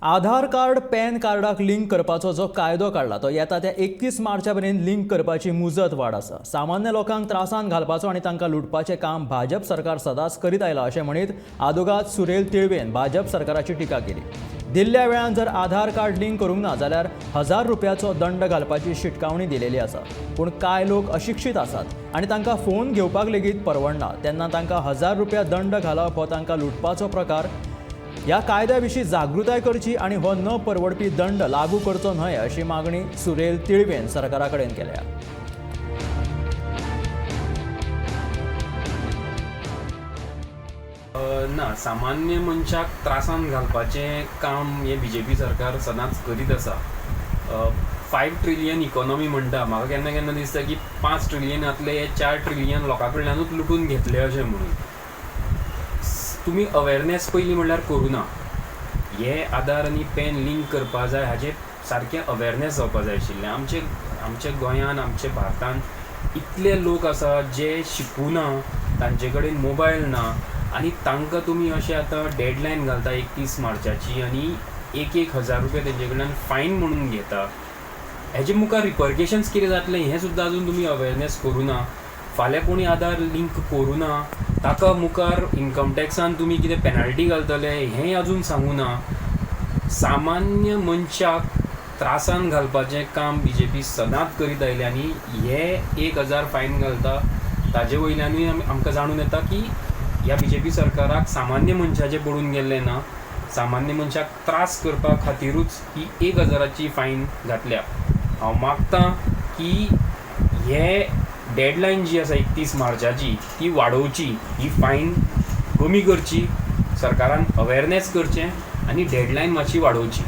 आधार card pan कार्डाक link करपाचो जो कायदो काडला तो येता त्या 31 मार्चा मेरेन लिंक करपाची मुजत वाड आसा. सामान्य लोकांक त्रासान घालपाचो आनी तांकां लुटपाचें काम भाजप सरकार सदांच करीत आयला अशें म्हणीत आदोगाद सुरेल तिळवेन भाजप सरकाराची टिका केली. दिल्ल्या वेळान जर आधार कार्ड लिंक करूंक ना जाल्यार 1000 रुपयाचो दंड घालपाची शिटकावणी दिलेली आसा. पूण कांय लोक अशिक्षीत आसात आनी तांकां फोन घेवपाक लेगीत परवडना तेन्ना तांकां 1000 रुपया दंड घालप हो तांकां लुटपाचो प्रकार. ह्या कायद्या विशीं जागृताय करची आनी हो न परवडपी दंड लागू करचो न्हय अशी मागणी सुरेल तिळवेन सरकारा कडेन केल्या. ना, सामान्य मनशाक त्रासान घालपाचें काम हें बीजेपी सरकार सदांच करीत आसा. 5 ट्रिलियन इकॉनॉमी म्हणटा, म्हाका केन्ना केन्ना दिसता की 5 ट्रिलियनांतले हे 4 ट्रिलियन लोकां कडल्यानूच लुटून घेतले अशें म्हणून. तुमी अवेरनेस पयलीं म्हणल्यार करूं ना. हे आधार आनी पॅन लिंक करपा जाय हाजें सारकें अवेरनेस जावपा जाय आशिल्लें. आमचे आमच्या गोंयान, आमच्या भारतान इतले लोक आसा जे शिकूना, तांचे कडेन मोबायल ना आनी तांकां तुमी अशें आतां डेडलायन घालता 31 मार्चाची आनी 1,000 रुपया तेंचे कडल्यान फायन म्हणून घेता. हेजे मुखार रिपर्केशन्स कितें जातलें हें सुद्दां अजून तुमी अवेरनेस करूं ना. फाल्यां कोणी आधार लिंक करूं ना ताका मुखार इन्कम टॅक्सान तुमी कितें पेनल्टी घालतले हें अजून सांगूं ना. सामान्य मनशाक त्रासान घालपाचें काम बीजेपी सदांच करीत आयलें आनी हे 1000 फायन घालता ताजे वयल्यानूय आमकां जाणून येता की ह्या बीजेपी सरकाराक सामान्य मनशाचें पडून गेल्लें ना. सामान्य मनशाक त्रास करपा खातिरूच ही 1000ची फायन घातल्या. हांव मागतां की हे डेडलायन जी आसा 31 मार्चाची ती वाडोवची, ही फायन कमी करची, सरकारान अवेरनेस करचें आनी डेडलायन मातशी वाडोवची.